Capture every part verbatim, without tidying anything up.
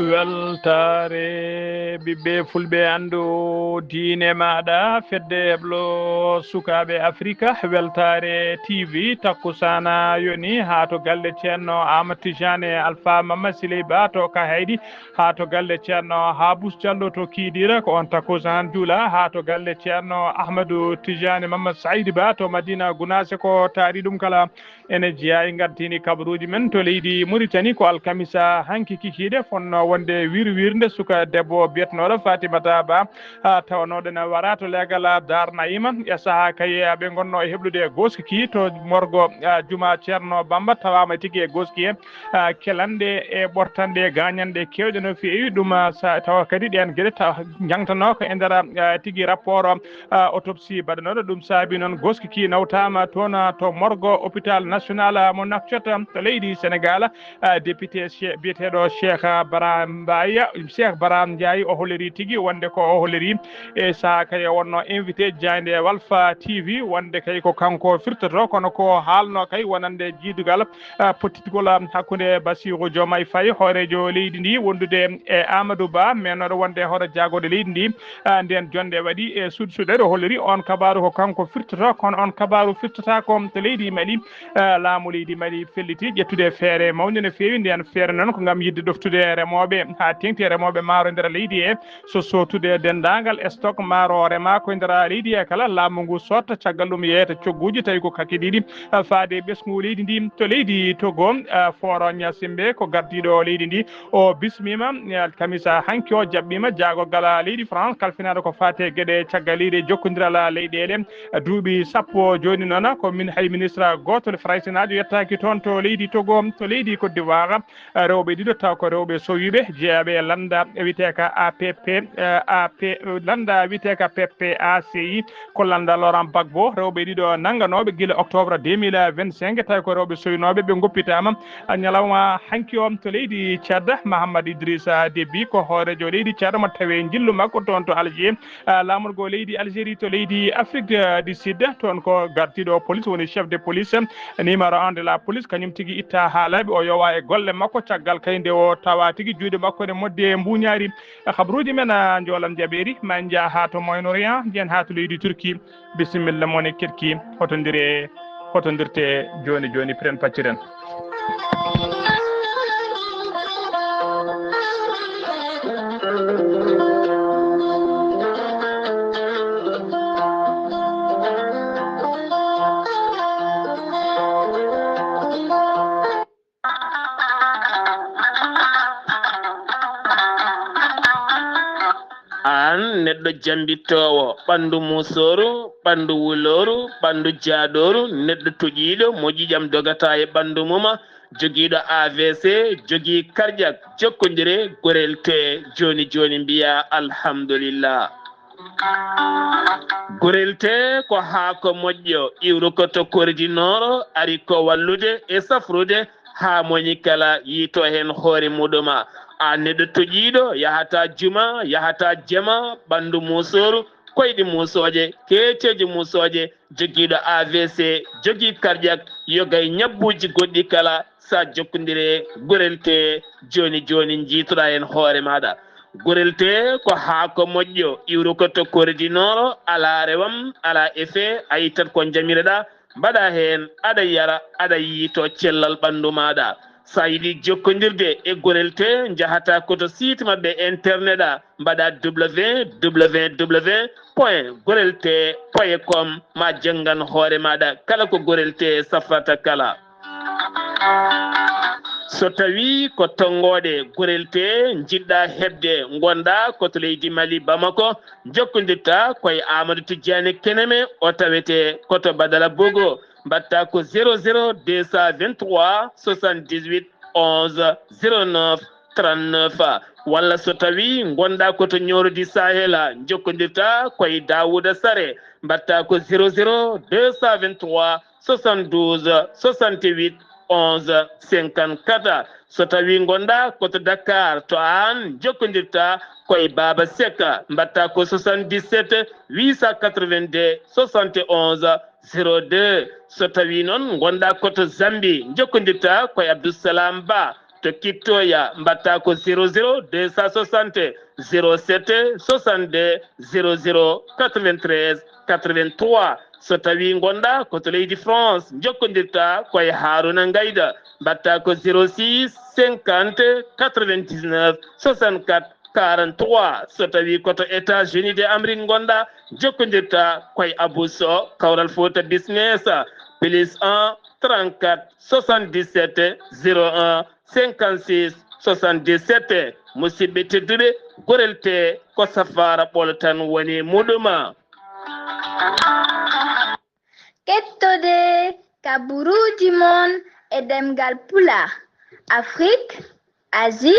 Weltaare ɓiɓɓe fulɓe, anndu diine maaɗa, fedde heblo sukaaɓe Afrika, weltaare T V, takkusaana yoni haa to galle ceerno Amadou Tijane Alpha Mama Siley Ba to Kahaydi, haa to galle ceerno Habous Diallo to Kidira, ko on takkusaan juula, haa to galle ceerno Ahmadou Tijane Mama Saïd Ba to Madina Gunaase, ko taari ɗum kala. Ene jeyaa e ngartini kabaruuji men to leydi Muritani, ko alkamisa hanki kikiiɗe, fotnoo wonde wirwirnde suka debbo biyetenooɗo Fatimata Ba, haa tawanooɗo ene wara to leegal Dar Naima. E sahaa kay ɓe ngonnoo e heblude gooski ki to morgo, ah, juma Ceerno Bamba, tawaama tigi e gooski he, ah, kelanɗe e ɓortanɗe gaañanɗe keewɗe no feewi. Ɗum, ah, sa tawa kadi ɗeen geɗe tawa njangtanoo ko e nder, ah, tigi rapport, ah, autopsie baɗanooɗo. Ɗum saabi noon gooski ki nawtaama toon, ah, to morgo hôpital national, ah, mo Nouakchott, ah, to leydi Senegal. Ah, député che-, biyeteeɗo Cheikh Bara Mbaye, Cheikh Bara Ndiaye, o hollirii tigi wonde ko o hollirii e sahaa kay o wonnoo invité jaaynde Walfa T V, wonde kay ko kanko firtotoo, kono ko haalnoo kay wonande jiidugal, ah, pottitgol, ah, hakkunde Bassirou Diomaye Faye, hooreejo leydi ndi, wondude e Amadou Ba, meenooɗo wonde hoto jaagooɗo leydi ndi. Ah, ndeen jonnde waɗi e suuɗ suuɗere, o holliri on kabaaru ko kanko firtotoo, kono on kabaaru firtotaako to leydi Mali. Ah, laamu leydi Mali felliti ƴettude feere mawnde no feewi. Ndeen feere noon ko ngam yiɗde ɗoftude remooɓe haa teeŋti e remooɓe maaro nder leydi he, so sootude denndaangal stock maaro remaa ko e nder leydi he kala. Laamu ngu sootta, caggal ɗum yeeyata cogguuji tawi ko kakidiiɗi, ah, faade e ɓesngu leydi ndi. To leydi Togo, ah, Foro Gnassingbé ko gardiiɗo leydi ndi, o bismiima, eh, alkamisa hanki o jaɓɓiima jaagorgal leydi France kalfinaaɗo ko faati e geɗe caggal leydi e jokkondiral leyɗeele. Duuɓi sappo jooni noon, ko min hay ministre gooto faraysinaajo yettaaki toon to leydi Togo, to leydi Côte d'Ivoire. Rewɓe ɗiɗo taw ko rewɓe sowiiɓe, jeyaaɓe e lannda wiyeteeka A P P, eh, A P, lannda wiyeteeka P P A C I, ko lannda Laurent Gbagbo. Rewɓe ɗiɗo nannganooɓe gila octobre deux mille vingt-cinq, tawi ko rewɓe sowinooɓe, ɓe ngoppitaama ñalawma hanki o to leydi Tchad. Mahammad Idrissa Déby ko hooreejo leydi Tchad mo tawee njillu makko toon to Alger, ah, laamorgo leydi Algérie to leydi Afrique, ah, du Sud. Toon ko gardiiɗo police woni chef de police, numéro un de la police, kañum tigi itta haa laaɓi, o yowa e golle makko caggal kay nde o tawa tigi juuɗe makko ene moddi e mbuuñaari. Kabaruuji men, ah, njoolam jaɓeeri, ma en njah haa to Moyen-Orient, njiyen haa to leydi Turquie. Bisimilla mon e keɗki, hotondire, hotondirte jooni jooni, piren pacciren. Aan neɗɗo jambittoowo, ɓanndu musooru, ɓanndu wulooru, ɓanndu jaadooru, neɗɗo toƴiiɗo mo ƴiiƴam dogata e ɓanndu mum, jogiiɗo A V C, jogii karƴak, jokkondire, gorel tee jooni jooni, mbiyaa alhamdulillah. Gorel tee ko haako moƴƴo, iwrukoto kordi nooro, ari ko wallude e safrude haa moñi kala yiito heen hoore muɗuma. Aan neɗɗo toƴiiɗo, yahataa juma, yahataa jama, ɓanndu musooru, koyɗi musooje, keeceeje musooje, jogiiɗo A V C, jogii karƴak, yoga e ñabbuuji goɗɗi kala, sa jokkondire gorel tee jooni jooni, njiitoɗaa heen hoore maaɗa. Gorel tee ko haako moƴƴo, iwrukoto kordi nooro, alaa rewam, alaa effet, a ittat ko njamiroɗaa, mbaɗaa heen, aɗa yara, aɗa yiito cellal ɓanndu maaɗa. Sa yiɗi jokkondirde e gorel tee, njahataa ko to site maɓɓe internet a, mbaɗaa W W W point gorel tee point com, ma janngan hoore maaɗa kala ko gorel tee safrata kala. So tawii ko tonngooɗe gorel tee njiɗɗaa heɓde, ngonɗaa ko to leydi Mali, Bamako, jokkondirtaa ko e Amadou Tidiane Keneme, o tawetee ko to Badala Bogo, mbaɗtaa ko zéro zéro deux cent vingt-trois soixante-dix-huit onze zéro neuf trente-neuf. Walla so tawii ngonɗaa ko to Ñooro di Sahel, njokkondirtaa ko e Daawuda Sare, mbaɗtaa ko zéro zéro deux cent vingt-trois soixante-douze soixante-huit onze cinquante-quatre. So tawii ngonɗaa ko to Dakar, to Aan, njokkondirtaa ko e Baaba Sek, mbaɗtaa ko soixante-dix-sept huit cent quatre-vingt-deux soixante et onze zéro deux. So tawii noon ngonɗaa ko to Zambie, njokkondirtaa ko e Abdoussalam Ba. To Kittoya, mbaɗtaa ko zéro zéro deux cent soixante zéro sept soixante-deux zéro zéro quatre-vingt-treize quatre-vingt-trois. So tawii ngonɗaa ko to leydi France, njokkondirtaa ko e Haaruna Ngayda, mbaɗtaa ko zéro six cinquante quatre-vingt-dix-neuf soixante-quatre quarante-trois. So tawii ko to États-Unis de Amérique ngonɗaa, njokkondirtaa ko e Abou Sow, Kawral Fouta Business, plus un trente-quatre soixante-dix-sept zéro un cinquante-six soixante-dix-sept. Musidɓe tedduɓe, gorel tee ko safaara ɓolo tan woni muɗum. Kettode kaburuuji mon e ɗemngal Pulaar, Afrik, Asie,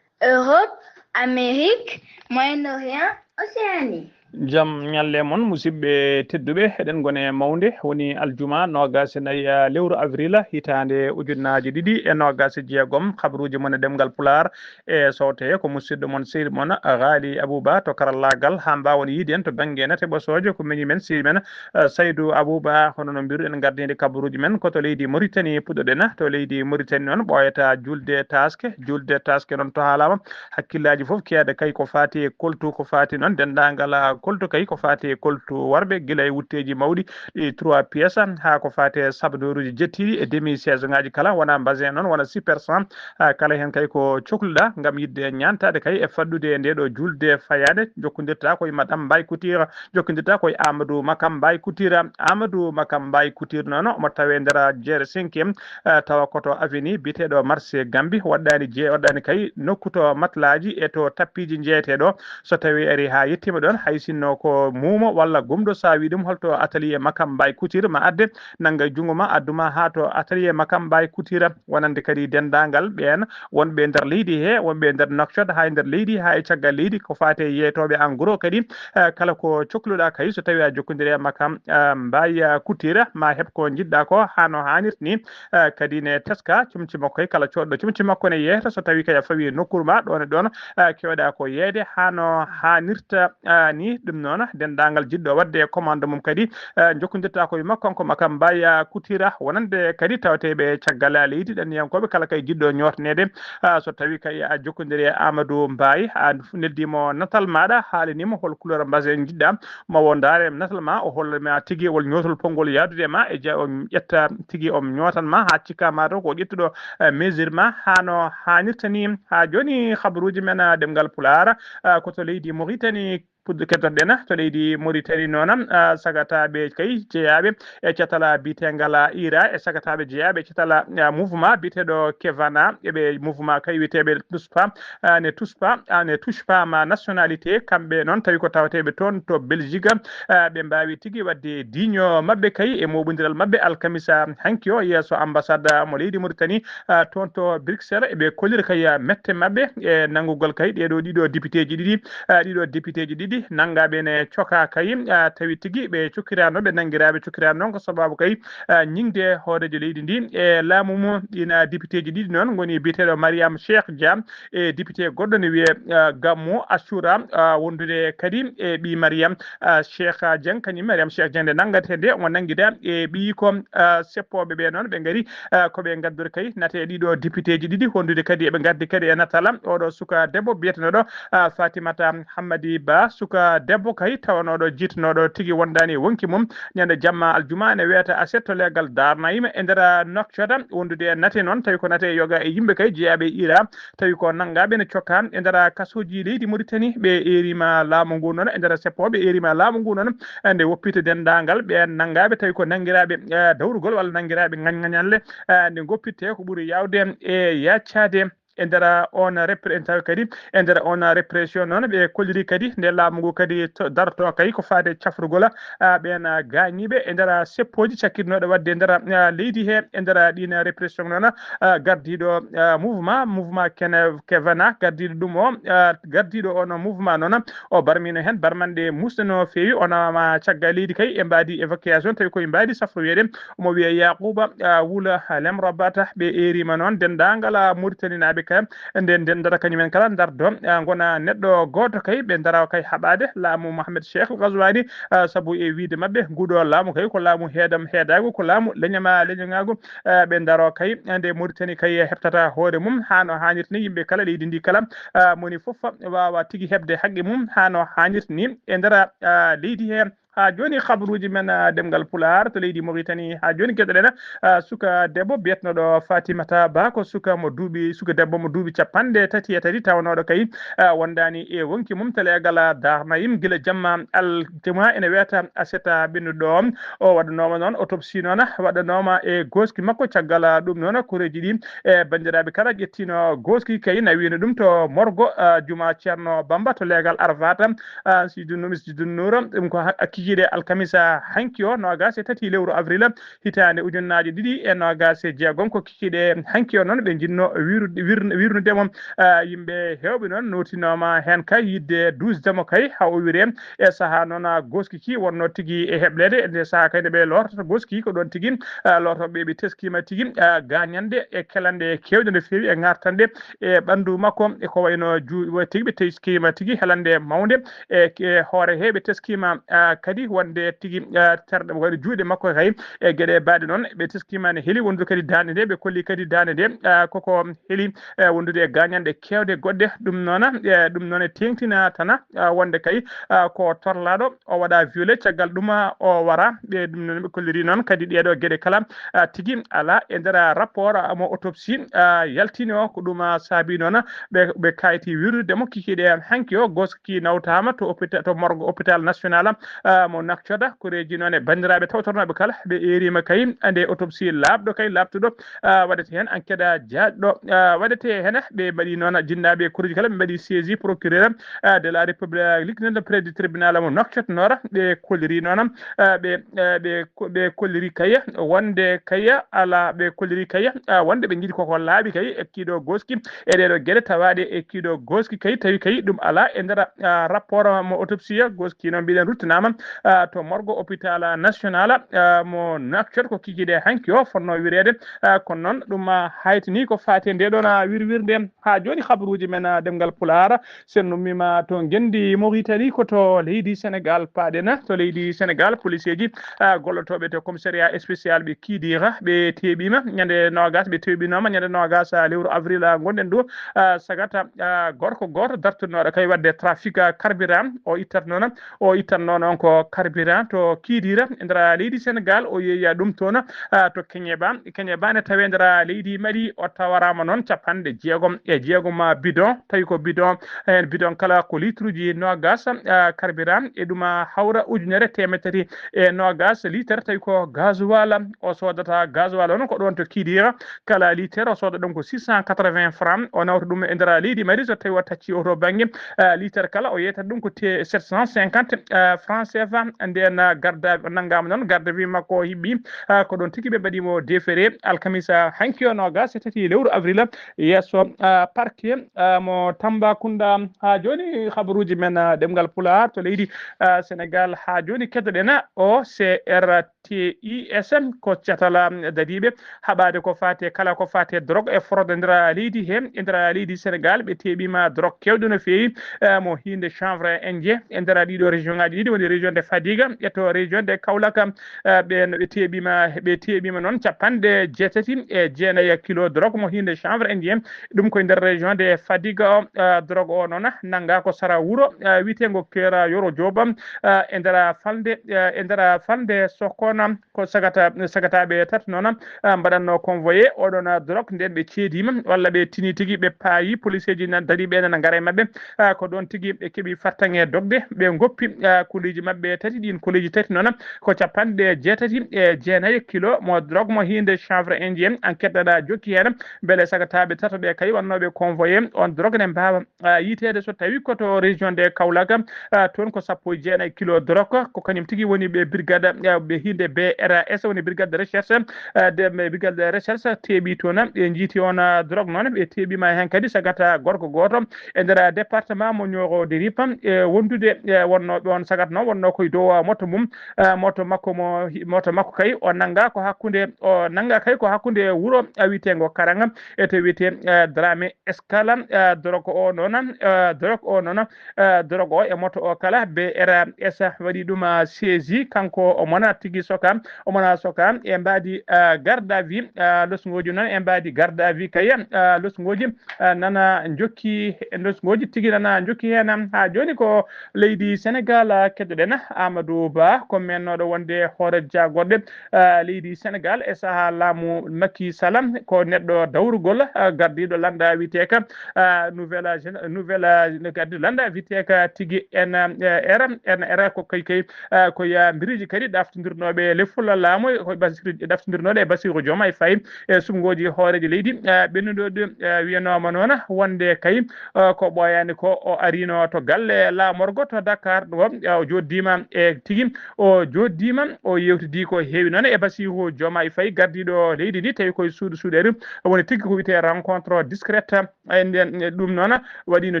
Europe, Amérique, Moyen-Orient, Océanie. Jam ñalle mon, musidɓe tedduɓe. Eɗen ngoni e mawnde, woni aljuma noogaas e nayi, eh, lewru avril, hitaande ujunnaaje ɗiɗi e noogaas e jeegom. Kabaruuji mon e ɗemngal Pulaar e sowte ko musidɗo mon, sehil mon, Ghali Abouba to karallaagal, haa mbaawon yiide en to bannge nate ɓosooje ko miñi men, sehil men, eh, Saydou Abouba. Hono no mbiruɗen, ngardiinde kabaruuji men ko to leydi Mauritanie puɗɗoɗen. To leydi Mauritanie noon, ɓooyata julde taaske. Julde taaske noon to haalaama, hakkillaaji fof keeda kay ko faati e koltu, ko faati noon denndaangal, ah, koltu kay, ko faati e koltu warɓe, gila e wutteeji mawɗi, ɗi trois pièces, haa ko faati e sabdooruuji jettiiɗi e demi-saison ŋaaji kala, wona mbasin noon, wona super cent, ah, kala heen kay ko cokluɗaa ngam yiɗde ñaantaade kay e faddude e ndee ɗoo julde fayaade. Jokkondirtaa ko e Madame Mbaye Couture, jokkondirtaa ko e Amadou Makam Mbaye Couture. Amadou Makam Mbaye Couture noon, omo tawee nder jeere cinquième, eh, tawa ko to avenue biyeteeɗo marché Gambi, waɗɗaani je-, waɗɗaani kay nokku to matlaaji e to tappiiji njeeyetee ɗo. So tawii ari haa yettiima ɗoon, hay sinno ko muumo walla gumɗo, so a wii ɗum, "Holto atelier Makam Mbaye Couture?" ma adde, nannga e junngo ma, addu ma haa to atelier Makam Mbaye Couture, wonande kadi denndaangal ɓeen wonɓe nder leydi he, wonɓe nder Nouakchott, haa e nder leydi, haa e caggal leydi, ko faati e yeeytooɓe en gros kadi, eh, kala ko cokluɗaa kay, so tawii a jokkondirii e Makam, eh, Mbaye, eh, Couture, ma heɓ ko njiɗɗaa ko haa no haanirta ni. Eh, kadi ne teska comci makko e kala coodɗo comci makko ne yeeyta, so tawii kay a fawii nokkuure ma ɗoon e ɗoon, eh, keewɗaa ko yeeyde haa no haanirta, eh, ni. Ɗum noon, denndaangal jiɗɗo waɗde commande mum kadi, eh, jokkondirtaa ko e makko, kanko Makam Mbaye, eh, Couture, wonande kadi tawateeɓe caggal leydi, ɗanniyankooɓe kala kay jiɗɗo ñootneede, eh, so tawii kay a jokkondirii e Amadou Mbaye, a neldiima natal maaɗa, haalaniima hol couleur mbasin njiɗɗaa, ma wo ndaare natal ma, o holla ma tigi wol ñootol potngol yahdude e ma, e ja-, o ƴetta tigi, o ñootan ma haa cikka ma taw ko ƴettuɗo, eh, mesure ma haa no haanirta ni. Haa jooni, habaruuji men, eh, ɗemngal Pulaar, eh, ko to leydi Mauritanie puɗɗo keddorɗen to leydi Mauritanie noon, eh, sagataaɓe kay jeyaaɓe e catal biyeteengal IRA, e sagataaɓe jeyaaɓe e catal, eh, mouvement biyeteeɗo Kevana, e ɓe mouvement kay wiyeteeɓe TOUCHEPA, ah, ne TOUCHEPA, ah, ne TOUCHEPA ma nationalité, kamɓe noon tawi ko tawateeɓe toon to Belgique, ah, ɓe mbaawi tigi waɗde diiño maɓɓe kay e mooɓondiral maɓɓe alkamisa hanki o yeeso ambassade mo leydi Mauritanie, ah, toon to Bruxelles. Eɓe kollira kay, ah, mette maɓɓe e nanngugol kay ɗeeɗo ɗiɗo députéji ɗiɗi, ah, ɗiɗo députéji ɗiɗi nanngaaɓe ne cokaa kay, ah, tawi tigi ɓe cokkiraa no ɓe nanngiraa, ɓe cokkiraa noon ko sabaabu kay, ah, ñiŋde hooreejo leydi ndi e laamu mum. Ɗiin, ah, députéji ɗiɗi noon ngoni biyeteeɗo Mariam Cheikh Dia e député goɗɗo ne wiyee, ah, Gammu Assura, ah, wondude kadi e ɓii Mariam, ah, Cheikh Dieng, kañum Mariam Cheikh Dieng nde nanngata nde omo nanngida e ɓiyiiko, ah, seppooɓe ɓe noon ɓe ngari, ah, ko ɓe ngaddude kay nate e ɗiɗo députéji ɗiɗi, wondude kadi eɓe ngaddi kadi e natala oɗo suka debbo biyeteeɗo, ah, Fatimata Hammadi Ba, suka debbo kay tawanooɗo jiitanooɗo tigi wondaani e woŋki mum ñande jamma aljuma ene wiyata aset to leegal Darnayima e nder Nouakchott, wondude e nate noon tawi ko nate yoga e yimɓe kay jeyaaɓe e IRA, tawi ko nanngaaɓe ne cokaa e nder kasooji leydi Mauritanie. Ɓe eeriima laamu ngu noon, e nder seppooɓe eeriima laamu ngu noon, nde woppita denndaangal ɓeen nanngaaɓe tawi ko nanngiraaɓe, eh, dawrugol walla nanngiraaɓe ŋañŋañalle, eh, nde ngoppittee ko ɓuri yaawde e yaaccaade. e nder on repre-, en tawi kadi e nder on répression noon, ɓe kolliri kadi nde laamu ngu kadi to-, darto kay ko faade cafrugol, ah, ɓeen, ah, gaañiiɓe e nder seppooji cakkitnooɗo waɗde e nder, ah, leydi he, e nder ɗiin répression noon, ah, gardiiɗo, ah, mouvement, mouvement Kene-, Kevena, gardiiɗo ɗum o, ah, gardiiɗo on mouvement noon, o barmiino heen barmanɗe muusɗe no feewi, o nawama caggal leydi kay e mbaadi évacuation, tawi koye mbaadi safro wiyeede, omo wiya Yakuba, ah, Wula Lemro Bata, ɓe eeriima noon denndaangal, ah, Mauritanie naaɓe kay, nde ndendata kañumen kala ndardo, ah, ngona neɗɗo gooto kay, ɓe ndara kay haɓaade laamu Mohamed Cheikh Ghazouani, ah, sabu e wiide maɓɓe nguɗo laamu kay ko laamu heedam heedaagu, ko laamu leñama leñoŋaagu, ah, ɓe ndaro kay nde Mauritanie kay heɓtata hoore mum haa no haanirta ni, yimɓe kala leydi ndi kala, ah, moni fof waawa tigi heɓde haqqe mum haa no haanirta ni e nder, ah, leydi he. Haa jooni, habruuji men, ah, ɗemngal Pulaar to leydi Mauritanie. Haa jooni, keɗoɗen, ah, suka debbo biyetnoɗo Fatimata Ba, ko suka mo duuɓi, suka debbo mo duuɓi capanɗe tati e tati, tawnooɗo kay, ah, wondaani e wonki mum to leegal, ah, Darnayim gila jamma aljuma ene wiyata aseta ɓennuɗo. O waɗanooma noon autopsie noon, waɗanooma e gooski makko. Caggal, ah, ɗum noon, koreeji ɗi e banndiraaɓe kala ƴettino gooski kay nawino ɗum to morgo, ah, juma Ceerno Bamba to leegal Arfata. Ah, Sidun, Misjidun Nur, ɗum ko ha-, kikiiɗe alkamisa hanki o, noogas e tati lewru avril, hitaande ujunnaaje ɗiɗi e noogas e jeegom. Ko kikiiɗe hanki o noon ɓe njiɗno wiru-, wir-, wirnude mo. Ah, yimɓe heewɓe noon nootinooma heen kay yiɗde duusde mo kay, haa o wiree. E sahaa noon, ah, gooski ki wonno tigi e heɓleede, nde sahaa kay nde ɓe loortata gooski ki, ko ɗoon tigi, ah, loortooɓe ɓe teskiima tigi, ah, gaañanɗe e kelanɗe keewɗe no feewi e ŋartanɗe e ɓanndu makko, e ko wayno ju-, wa-, tigi ɓe teskiima tigi helande mawnde e, e hoore he ɓe teskiima, ah, kadi wonde tigi, ah, terɗe, wayno juuɗe makko kay e geɗe baaɗe noon ɓe teskiima ne heli wondude kadi daande nde, ɓe kolli kadi daande nde, ah, koko heli, eh, wondude e gaañanɗe keewɗe goɗɗe. Ɗum noon, eh, ɗum noon e teeŋtina tana, ah, wonde kay, ah, ko torlaaɗo, o waɗa violé, caggal ɗum, ah, o wara. Ɓe ɗum noon ɓe kolliri noon kadi ɗeeɗo geɗe kala, ah, tigi alaa e nder rapport, ah, mo autopsie, ah, yaltini o. Ko ɗum, ah, saabi noon ɓe, ɓe kayti wirdude mo kikiiɗe hanki o. Gooski nawtaama to hôpita-, to morgue hôpital national, ah, mo Nouakchott. Koreeji noon e banndiraaɓe tawtornooɓe kala ɓe eeriima kay nde autopsie laaɓɗo kay laaɓtuɗo, ah, waɗete heen enquête, ah, jaajɗo, ah, waɗete heen. Ɓe mbaɗi noon, jinnaaɓe koreeji kala ɓe mbaɗi saisie procureur, ah, de la République, nana près du tribunal mo Nouakchott Nord. Ɓe kolliri noon, ah, ɓe, ah, ɓe ko-, ɓe kolliri kay wonde kay alaa, ɓe kolliri kay, ah, wonde ɓe njiɗi koko laaɓi kay e kiiɗo gooski e ɗeeɗo geɗe tawaaɗe e kiiɗo gooski kay, tawi kay ɗum alaa e nder, ah, rapport mo autopsie. Gooski noon mbiɗen ruttinaama, ah, to morgue hôpital national, ah, mo Nouakchott, ko kikiiɗe hanki o fotnoo wireede. Ah, kono noon ɗum, ah, haytini ko faati e nde ɗoon, ah, wirwirnde. Haa jooni, habruuji men, ah, ɗemngal Pulaar, so en ummiima to ngenndi Mauritanie, ko to leydi Sénégal paaɗen. To leydi Sénégal, policeeji, ah, gollotooɓe to commissariat spécial ɓe Kidira, ɓe teeɓiima ñande noogas, ɓe teeɓinooma ñande noogas, ah, lewru avril, ah, ngonɗen ɗo, ah, sagata, ah, gorko gooto dartunooɗo kay waɗde trafic, ah, carburant, o ittata noon, o ittan noon on ko carburant to Kidira e nder leydi Sénégal, o yeeya ɗum toon, ah, to Keñeba. Keñeba ne tawee nder leydi Mali, o tawaraama noon capanɗe jeegom e jeegom bidon, tawi ko bidon, heen bidon kala ko litruuji noogas, ah, carburant, e ɗum, ah, hawra ujunere teemedde tati e noogas litre, tawi ko gasoil o soodata. Gasoil on ko ɗoon to Kidira, kala litre o sooda ɗum ko six cent quatre-vingts francs, o nawta ɗum e nder leydi Mali. So tawi o tacci o to bannge, ah, litre kala, o yeeyata ɗum ko te-, sept cent cinquante, ah, francs C F A. Ndeen, ah, garda, o nanngaama noon, garde à vue makko o hiɓɓi, ah, ko ɗoon tigi ɓe mbaɗi mo déféré alkamisa hanki o noogas e tati lewru avril, yeeso, ah, parquet, ah, mo Tambacounda. Haa jooni, habaruuji men, ah, ɗemngal Pulaar to leydi, ah, Sénégal. Haa jooni, keɗoɗen O C R T I S, ko catal, ah, dadiiɓe haɓaade ko faati e kala ko faati e drogue e fraude e nder leydi he, e nder leydi Sénégal. Ɓe teeɓiima drogue keewɗo no feewi, eh, mo hiinde chanvre indien e nder ɗiɗo région ŋaaji ɗiɗi, woni région de Fadiga e to région de Kaolack. Eh, ɓeen ɓe teeɓiima, ɓe teeɓiima noon capanɗe jeetati e jeenayi kilo drogue mo hiinde chanvre indien. Ɗum ko e nder région de Fadiga o, eh, drogue o noon nanngaa ko sara wuro, eh, wiyeteengo Kera Yoro Joba, eh, e nder falnde, eh, e nder falnde Sokona. Ko sagata, sagataaɓe tato noon, ah, mbaɗatnoo convoyé oɗon, ah, drogue, ndeen ɓe ceediima, walla ɓe tini tigi, ɓe paayi, policeeji nan darii ɓe nana ngara e maɓɓe. Ah, ko ɗoon tigi ɓe keɓi fartaŋŋe dogde, ɓe ngoppi, ah, kolliiji maɓɓe tati, ɗin koleeji tati noon ko capanɗe jeetati e jeenayi kilo mo drogue mo hiinde chanvre indien. Enquête aɗa jokki heen mbele sagataaɓe tato ɓe kay wonnooɓe convoyé on drogue ne mbaawa ah, yiiteede so tawi ko to région de Kaolack. Ah, toon ko sappo e jeenayi kilo drogue, ko kañum tigi woni ɓe brigade, ah, ɓe hiinde B R A S, woni brigade de recherche, ah, de, ɓe brigade de recherche teeɓi toon, ɓe njiiti on, ah, drogue noon, ɓe teeɓiima heen kadi sagata gorko gooto e nder département mo Nioro de Rip, e wondude, e wonnooɓe on sagat noon, wonnoo koye dow, ah, moto mum, ah, moto makko mo, moto makko kay, o nannga ko hakkunde, o nannga kay ko hakkunde wuro, ah, wiyeteengo Karanga, e to wiyetee, ah, Dramé Escala, ah, drogue o noon, ah, drogue o noon, ah, drogue o e moto o kala, B R A S waɗi ɗum, ah, saisi, kanko o mona tigi soka, o mona soka e mbaadi, ah, garde à vue, ah, losngooji noon e mbaadi garde à vue kay, ah, losngooji, ah, nana njokki, losngooji tigi nana njokki heen, haa jooni ko leydi Senegal, ah, keɗoɗen Amadou Ba, ko mennooɗo wonde hoore jaagorɗe, ah, leydi Senegal e sahaa laamu Macky Sall, ko neɗɗo dawrugol, ah, gardiiɗo lannda wiyeteeka, ah, nouvelle, ah, gén-, nouvelle, ah, gardiiɗo lannda wiyeteeka tigi N R, N R ko kay kay, ah, ko ya mbiriiji kadi ɗaftondirnooɓe lefol laamu, ko Basiru, ɗaftondirnooɗo e Basiru Diomaye Faye e suɓngooji hooreejo leydi, ah, ɓennuɗo ɗum, ah, wiyanooma noon wonde kay, ah, ko ɓooyaani ko o ariino to galle laamorgo to Dakar ɗo, ah, o jooɗdiima e tigi o jooɗdiima, o yeewtidii ko heewi noon e Basiru Diomaye Faye, gardiiɗo leydi ndi, tawi koye suudu suuɗeeru, woni tigi ko wiyetee rencontre discrète. E nden, e ɗum noon waɗi no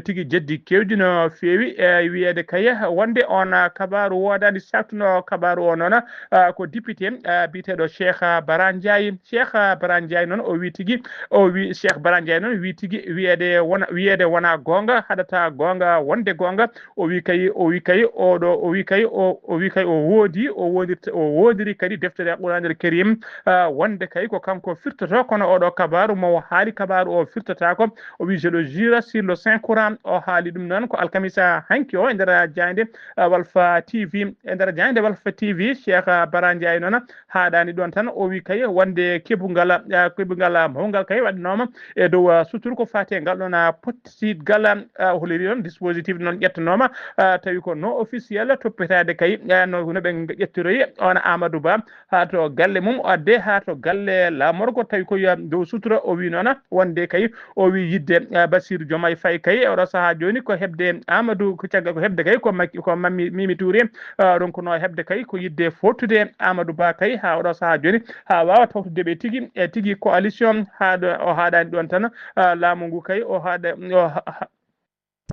tigi jeddi keewɗi no feewi, e wiyeede kay wonde on, ah, kabaaru woodaani saaktuno kabaaru o noon, ah, ko député, ah, biyeteeɗo Cheikh Bara Ndiaye. Cheikh Bara Ndiaye noon o wii tigi, o wii Cheikh Bara Ndiaye noon wii tigi wiyeede wona, wiyeede wona goonga, haɗata goonga wonde goonga, o wi kay, o wi kay, oɗo, o wi kay, o, o wi kay, o woodi, o woodirta, o woodiri kadi deftere Qur'anul Karim, ah, wonde kay ko kanko firtoto, kono oɗo kabaaru mo o haali kabaaru o firtotaako. O wi, "Je le jure sur le Saint Coran." O haali ɗum noon ko alkamisa hanki o e nder jaaynde, ah, Walfa T V. E nder jaaynde Walfa T V, Cheikh, ah, Bara Ndiaye noon haaɗaani ɗoon tan, o wi kay wonde keɓungal, ah, keɓungal, ah, mawngal kay waɗnooma e dow, ah, suturu ko faati e ngal ɗoon, ah, pottigal, ah, holiri noon dispositif noon ƴettanooma, ah, tawi ko non officiel toppitaade kay, ah, no, no ɓe ƴettiroyi on Amadou Ba haa to galle mum, o adde haa to galle laamorgo, tawi ko yo dow sutura, o wi noon wonde kay o wi yidde, ah, Bassirou Diomaye Faye kay e oɗo sahaa jooni ko heɓde Amadou, ko caggal ko heɓde kay ko Macky, ko Mammi, Mimi Touré, ah, ronkuno heɓde kay ko yidde fottude Amadou Ba kay haa oɗo sahaa jooni haa waawa tawtude ɓe tigi, e tigi coalition haa ɗo o haaɗaani ɗoon tan, ah, laamu ngu kay o haaɗa, o ha-, ha-,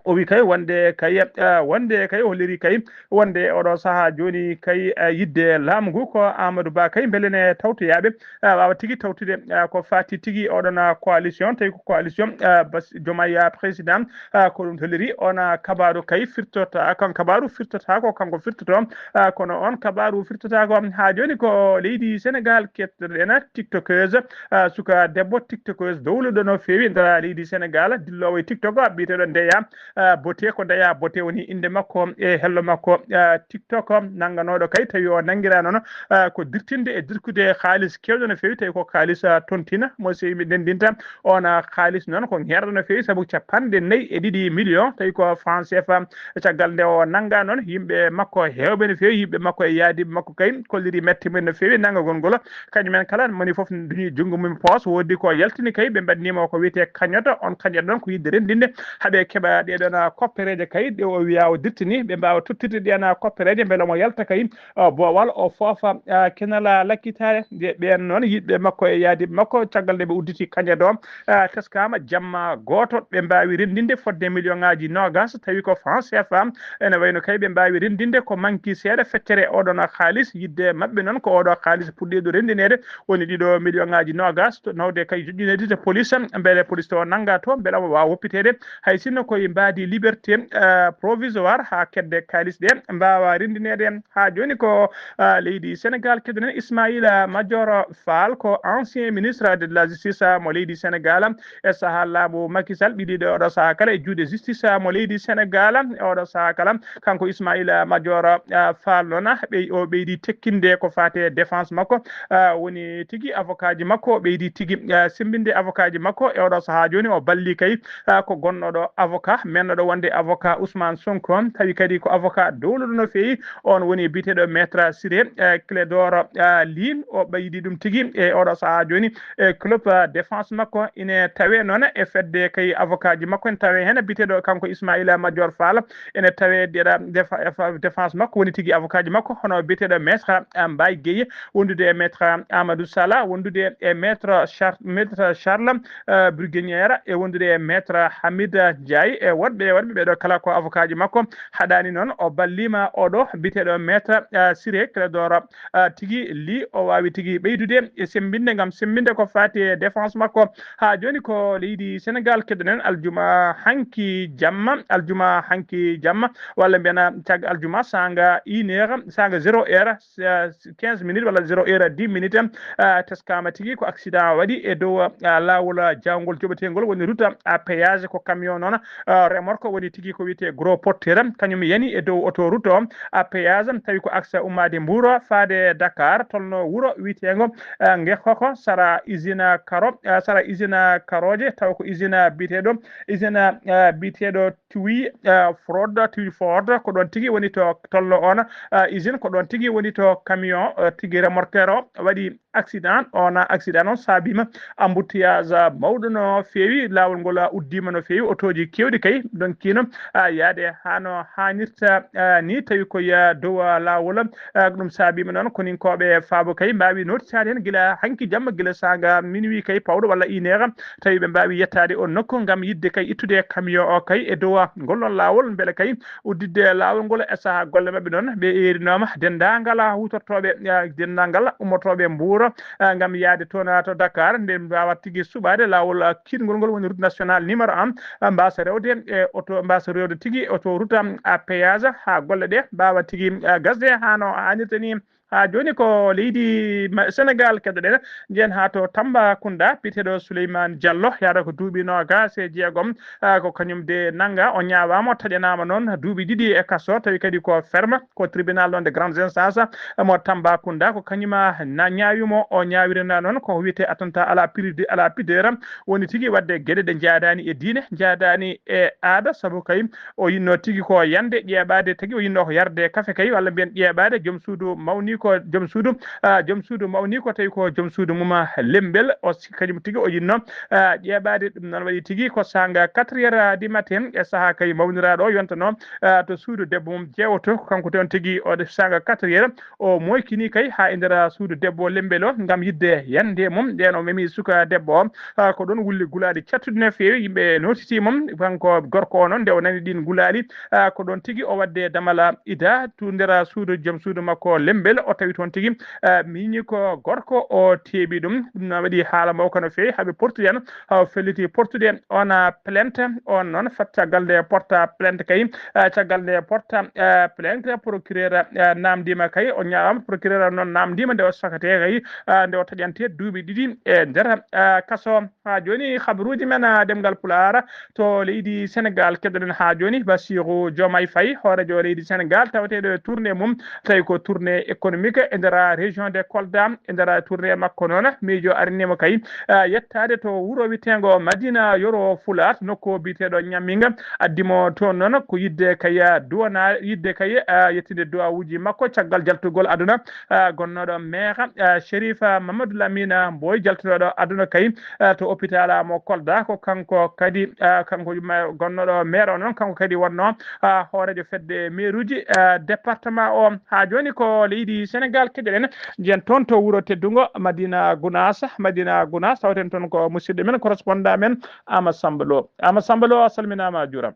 o wi kay wonde kay, ah, wonde kay o holliri kay wonde oɗo sahaa jooni kay, ah, yidde laamu ngu ko Amadou Ba kay mbele ne tawtoyaaɓe, ah, waawa tigi tawtude, ah, ko faati tigi oɗon, ah, coalition, tawi ko coalition, ah, Bas-, Diomaye, ah, président, ah, ko ɗum holliri on, ah, kabaaru kay firtota, kan kabaaru firtota ko kanko firtoto, ah, kono on kabaaru firtotaako haa jooni ko leydi Senegal kettoɗen tiktokeuse, ah, suka debbo tiktokeuse dowluɗo no feewi nder leydi Senegal, dilloowo e TikTok, biyeteeɗo Ndeya, ah, Bote, ko Ndeya Bote woni innde makko e hello makko, ah, TikTok, nannganooɗo kay tawi o nanngiraa noon, ah, ko dirtinde e dirkude kaalis keewɗo no feewi, tawi ko kaalis, ah, tontina, mo so yimɓe ndenndinta on, ah, kaalis noon ko ŋeerɗo no feewi, sabu capanɗe nayi e ɗiɗi million, tawi ko franc C F A. Caggal nde o nannga noon, yimɓe makko heewɓe no feewi, yimɓe makko e yaadiiɓe makko kay kolliri mette mumen no feewi nanngagol ngol. Kañum en kala moni fof duñi junngo mum poos, woodi ko yaltini kay, ɓe mbaɗnii mo ko wiyetee cagnotte. On cagnotte ɗoon ko yiɗde renndinde haa ɓe keɓa ɗee ɗoon koppereeje kay, ɗe o wiya o dirtini, ɓe mbaawa tottirde ɗeen koppereeje mbele omo yalta kay, ah, boowal o foofa, ah, kenala lakkitaare. Nde ɓeen noon yiɗɓe makko e yaadiiɓe makko, caggal nde ɓe udditi cagnotte o, ah, teskaama jamma gooto, ɓe mbaawi renndinde fodde million ŋaaji noogas, tawi ko franc C F A. Ene wayno kay ɓe mbaawi renndinde ko manki seeɗa feccere oɗon kaalis. Yiɗde maɓɓe noon ko oɗo kaalis puɗɗiiɗo renndineede woni ɗiɗo million ŋaaji noogas, to nawde kay joƴƴineede to police, mbele police to nannga to, mbele omo waawa woppiteede, hay sinno koye mbaadi liberté, eh, provisoire, haa kedde kaalis ɗe mbaawa renndineede. Haa jooni ko, ah, leydi Senegal keɗoɗen Ismaïla Madior Fall, ko ancien ministre de la justice, ah, mo leydi Senegal, e sahaa laamu Macky Sall, ɓiɗiiɗo oɗo sahaa kala e juuɗe justice, ah, mo leydi Senegal, e oɗo sahaa kala. Kanko Ismaïla Madior, ah, Fall noon, ah, ɓey-, o ɓeydi tekkinde ko faati e défense makko, ah, woni tigi avocat ji makko, o ɓeydi tigi, ah, semmbinde avocat ji makko. E oɗo sahaa jooni o balli kay, ah, ko gonnooɗo avocat, Ɗo wonde avocat Ousmane Sonko, tawi kadi ko avocat dowluɗo no feewi, on woni biyeteeɗo maître Siré, eh, Clédor, eh, Ly, o ɓeydi ɗum tigi e oɗo sahaa jooni, e club, eh, défense makko ine tawe noon e fedde kay avocat ji makko ene tawe heen biyeteeɗo kanko Ismaïla Madior Fall, ene tawe deɗa defa-, efa-, défense makko woni tigi avocat ji makko hono biyeteeɗo maître, eh, Mbaye Guèye, wondude e maître Amadou Sala, wondude e maître Char-, maître Charles, eh, Briguenière e wondude e maître Hamida Ndiaye e woɗɓe e woɗɓe ɓeeɗo kala ko avocat ji makko. Haɗaani noon o balliima oɗo biyeteeɗo maître, eh, Siré Clédor, eh, tigi Ly o waawi tigi ɓeydude e semmbinde ngam semmbinde ko faati e défense makko. Haa jooni ko leydi Sénégal keɗoɗen aljuma hanki jamma, aljuma hanki jamma walla mbiyen cag aljuma saanga une heure, saanga zéro heure, eh, quinze minutes walla zéro heure dix minutes, eh, teskaama tigi ko accident waɗi e dow, eh, laawol, eh, jawngol joɓeteengol woni route à péage ko camion noon, eh, remorque woni tigi ko wiyetee gros porteur kañum yani e dow autoroute o à péage tawi ko axe ummaade Mbour faade Dakar tolno wuro wiyeteengo, eh, Ngekoko sara usine karo, eh, sara usine karooje taw ko usine biyeteeɗo usine, eh, biyeteeɗo Twi, eh, Ford, Twi Ford, ko ɗoon tigi woni to tolno on, eh, usine, ko ɗoon tigi woni to camion, eh, tigi remorqueur o waɗi accident. On accident noon saabiima embouteillage mawɗo no feewi, laawol ngol uddiima no feewi, otooji keewɗi kay ndonkiino, eh, yahde haa no haanirta, eh, ni tawi ko e dow laawol. Eh, ko ɗum saabiima noon koninkooɓe Faabo kay mbaawi nootitaade heen gila hanki jamma, gila saanga minuit kay pawɗo walla une heure, tawi ɓe mbaawi yettaade on nokku ngam yiɗde kay ittude camion o kay e dow ngol ɗon laawol, mbele kay udditde laawol ngol e sahaa golle maɓɓe noon. Ɓe eerinooma denndaangal huutortooɓe, eh, denndaangal ummotooɓe Mbuur, eh, ngam yahde toon to Dakar, nde mbaawa tigi suɓaade laawol, eh, kiiɗngol ngol woni route nationale numéro un, eh, mbaasa rewde e auto, mbaasa rewde tigi autoroute à péage haa golle ɗe mbaawa tigi, eh, gasde haa no haanirta ni. Haa jooni ko leydi ma-, Senegaal keɗoɗen, njehen haa to Tambacounda, biyeteeɗo Souleymane Diallo, yahata ko duuɓi noogaas e jeegom, ah, ko kañum de nannga, o ñaawaama, o taƴanaama noon duuɓi ɗiɗi e kaso, tawi kadi ko ferme, ko tribunal ɗoon de grande instance mo Tambacounda, ko kañum na ñaawi mo, o ñaawirina noon ko wiyetee attentat à la pudeur, à la pudeur, woni tigi waɗde geɗe ɗe njaadaani e diine, njaadaani e aada, sabu kay o yinnoo tigi ko yande ƴeeɓaade, tagi o yinnoo ko yarde kafe kay, walla mbiyen ƴeeɓaade joom suudu mawni ko joom suudu, ah, joom suudu mawni ko tawi ko joom suudu mum, ah, lembel, o si-, kañum tigi o yinnoo, ah, ƴeeɓaade. Ɗum noon waɗi tigi ko saanga quatre heures du matin e sahaa kay mawniraaɗo o yontanoo, ah, to suudu debbo mum jeewoto, ko kanko toon tigi o de saanga quatre heures, o moykini kay haa e nder suudu debbo lembel o ngam yiɗde yande mum. Ndeen o memi suka debbo o, ah, ko ɗoon wulli gulaali cattuɗi no feewi, yimɓe nootitii mum, kanko gorko o noon, nde o nani ɗiin gulaali, ah, ko ɗoon tigi o waɗde damala ida tu nder suudu joom suudu makko lembel, o tawi toon tigi, ah, miñi ko gorko o teeɓi ɗum. Ɗum noon waɗi haala mawka no feewi, haa ɓe porti heen, haa o felliti portude on, ah, plainte, on noon fat caggal nde porta plainte kay, ah, caggal nde porta, ah, plainte, procureur, ah, naamndiima kay, o ñaawaama, procureur noon naamndiima nde o sakatee kay, ah, nde o taƴantee duuɓi ɗiɗi e nder, ah, kaso. Haa jooni, habaruuji men, ah, ɗemngal Pulaar to leydi Senegaal, keɗoɗen haa jooni Bassirou Diomaye Faye, hooreejo leydi Senegaal, taweteeɗo e tournée mum, tawi ko tournée économique e nder région de Kolda, e nder tournée makko noon, miijo araniima kay, ah, yettaade to wuro wiyeteengo Madina Yoro Fulaat, nokku biyeteeɗo Ñamminga, addi mo toon noon ko yiɗde kay, ah, duwana, yiɗde kay, ah, yettinde duwawuuji makko caggal jaltugol aduna, ah, gonnooɗo maire, ah, Chérif, ah, Mamadou Lamine Boye, jaltunooɗo aduna kay, ah, to hôpital mo Kolda, ko kanko kadi, ah, kanko ma-, gonnooɗo maire o noon, kanko kadi wonnoo, ah, hooreejo fedde mairuuji, ah, département o. Haa jooni ko leydi Senegaal keɗoɗen, njiyen toon to wuro teddungo Madina Gounass, Madina Gounass, tawten toon ko musidɗo men, correspondant men, Ama Samba Lo. Ama Samba Lo, a salminaama, a juuraama.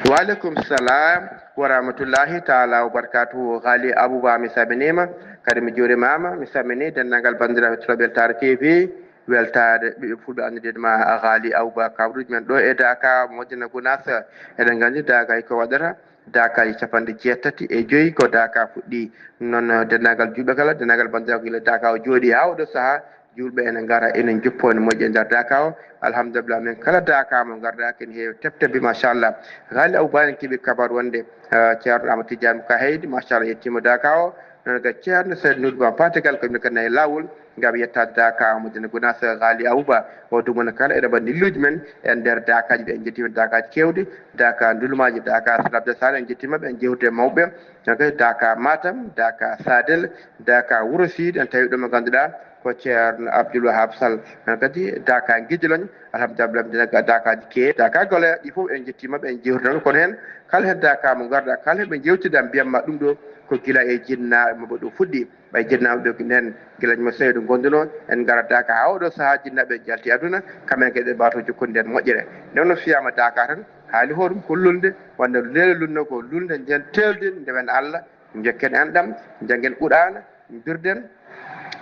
Wa aleykum salam wa rahmatullahi taala wa barakatuhu. Ghali Abouba, mi salminiima, kadi mi juurimaama, mi salmini denndaangal banndiraaɓe heɗotooɓe Weltaare T V, Weltaare ɓiɓɓe fulɓe anndirde ma Ghali Abouba, kabaruuji men ɗo e Daka, Madina Gounass, eɗen nganndi Daka ko waɗata, Daka e capanɗe jeetati e joyi ko Daka fuɗɗi, noon denndaangal juulɓe kala, denndaangal banndiraaɓe gila Daka o jooɗi haa oɗo sahaa, Julɓe ene ngara, ene njuppo, ene moƴƴi e nder Daaka o. Alhamdulillah, min kala Daaka mo ngarɗaa, ken heewi teptebbi, machallah. Ghali Abouba en keɓi kabar wonde, eh, Ceerno Amadou Tidiane Ka Heydi, machallah, yettiima Daaka o. Noon ga Ceerno Sayd Nour Ba Patigal, ko min kadi nayi laawol ngam yettaade Daaka Madina Gounass, Ghali Abouba. O dumana kala eɗen mbaɗi ndilluuji men e nder Daakaaji ɗi, en njettiima Daakaaji keewɗi, Daaka Ndulmaaji, Daaka Salah Abdel Salah, en njettiima ɓe, en jewte mawɓe. Noon kadi Daaka Matam, Daaka Sadel, Daaka Wuro Siidi, en tawi ɗo mo ngannduɗaa ko Ceerno Abdoul Wahab Sall. Noon kadi Daaka Ngijloñ, alhamdulillah, Daaka, Daakaaji keewɗi, Daaka Gole, ɗi fof en njettiima ɓe, en jewtinooma. Kono heen kala heen Daaka mo ngarɗaa, kala heen ɓe njeewtida, mbiyatma ɗum ɗo ko gila e jinnaaɓe maɓɓe ɗo fuɗɗi. Ɓay jinnaaɓe ɓe nen gila mo Seydu ngondunoo, en ngara Daaka haa oɗo sahaa jinnaaɓe jalti aduna, kamɓe kadi ɓe mbaawa jokkude nden moƴƴere. Nden no fiyaama Daaka tan, haali hoɗum ko lulnde, wonde lulnde lunno ko lulnde nden teelden ndewen Allah, njokken enɗam, njanngen Qur'aana, mbirden.